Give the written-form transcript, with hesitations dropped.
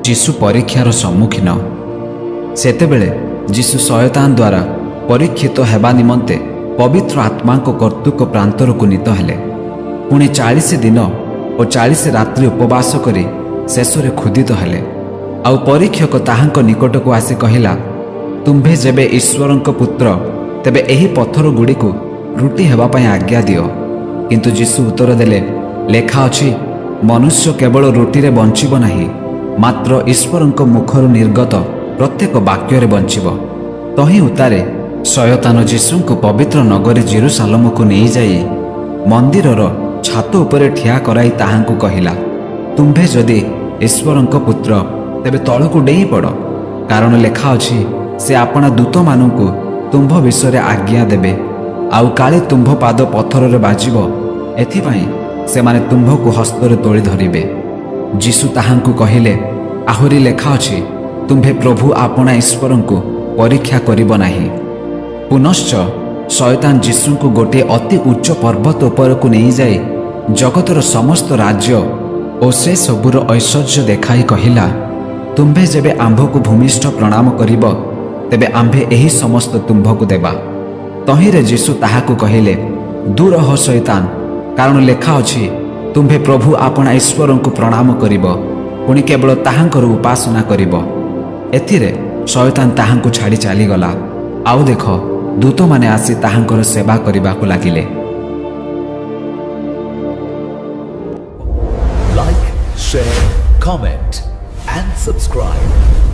ଯୀଶୁ ପରୀକ୍ଷାର ସମ୍ମୁଖୀନ। ସେତେବେଳେ ଯୀଶୁ ଶୟତାନ ଦ୍ୱାରା ପରୀକ୍ଷିତ ହେବା ନିମନ୍ତେ ପବିତ୍ର ଆତ୍ମାଙ୍କ କର୍ତ୍ତୃକ ପ୍ରାନ୍ତରକୁ ନୀତ ହେଲେ। ପୁଣି 40 ଦିନ ଓ 40 ରାତ୍ରି ଉପବାସ କରି ଶେଷରେ କ୍ଷୁଧିତ ହେଲେ। ଆଉ ପରୀକ୍ଷକ ତାହାଙ୍କ ନିକଟକୁ ଆସି କହିଲା, "ତୁମ୍ଭେ ଯେବେ ଈଶ୍ୱରଙ୍କ ପୁତ୍ର, ତେବେ ଏହି ପଥର ଗୁଡ଼ିକୁ ରୁଟି ହେବା ପାଇଁ ଆଜ୍ଞା ଦିଅ।" କିନ୍ତୁ ଯୀଶୁ ଉତ୍ତର ଦେଲେ, "ଲେଖା ଅଛି, ମନୁଷ୍ୟ କେବଳ ରୁଟିରେ ବଞ୍ଚିବ ନାହିଁ, ମାତ୍ର ଈଶ୍ୱରଙ୍କ ମୁଖରୁ ନିର୍ଗତ ପ୍ରତ୍ୟେକ ବାକ୍ୟରେ ବଞ୍ଚିବ।" ତହିଁ ଉତ୍ତାରେ ଶୟତାନ ଯୀଶୁଙ୍କୁ ପବିତ୍ର ନଗରୀ ଜିରୁସାଲମକୁ ନେଇଯାଇ ମନ୍ଦିରର ଛାତ ଉପରେ ଠିଆ କରାଇ ତାହାଙ୍କୁ କହିଲା, "ତୁମ୍ଭେ ଯଦି ଈଶ୍ୱରଙ୍କ ପୁତ୍ର, ତେବେ ତଳକୁ ଡେଇଁ ପଡ଼। କାରଣ ଲେଖା ଅଛି, ସେ ଆପଣା ଦୂତମାନଙ୍କୁ ତୁମ୍ଭ ବିଷୟରେ ଆଜ୍ଞା ଦେବେ, ଆଉ କାଳେ ତୁମ୍ଭ ପାଦ ପଥରରେ ବାଜିବ, ଏଥିପାଇଁ ସେମାନେ ତୁମ୍ଭକୁ ହସ୍ତରେ ତୋଳି ଧରିବେ।" ଯୀଶୁ ତାହାଙ୍କୁ କହିଲେ, "ଆହୁରି ଲେଖା ଅଛି, ତୁମ୍ଭେ ପ୍ରଭୁ ଆପଣା ଈଶ୍ୱରଙ୍କୁ ପରୀକ୍ଷା କରିବ ନାହିଁ।" ପୁନଶ୍ଚ ଶୟତାନ ଯୀଶୁଙ୍କୁ ଗୋଟିଏ ଅତି ଉଚ୍ଚ ପର୍ବତ ଉପରକୁ ନେଇଯାଇ ଜଗତର ସମସ୍ତ ରାଜ୍ୟ ଓ ସେ ସବୁର ଐଶ୍ୱର୍ଯ୍ୟ ଦେଖାଇ କହିଲା, "ତୁମ୍ଭେ ଯେବେ ଆମ୍ଭକୁ ଭୂମିଷ୍ଠ ପ୍ରଣାମ କରିବ, ତେବେ ଆମ୍ଭେ ଏହି ସମସ୍ତ ତୁମ୍ଭକୁ ଦେବା।" ତହିଁରେ ଯୀଶୁ ତାହାକୁ କହିଲେ, "ଦୂର ହ ଶୟତାନ! କାରଣ ଲେଖା ଅଛି, ତୁମ୍ଭେ ପ୍ରଭୁ ଆପଣା ଈଶ୍ୱରଙ୍କୁ ପ୍ରଣାମ କରିବ, ପୁଣି କେବଳ ତାହାଙ୍କର ଉପାସନା କରିବ।" ଏଥିରେ ଶୟତାନ ତାହାଙ୍କୁ ଛାଡ଼ି ଚାଲିଗଲା। ଆଉ ଦେଖ, ଦୂତମାନେ ଆସି ତାହାଙ୍କର ସେବା କରିବାକୁ ଲାଗିଲେ। Like, share, comment, and subscribe.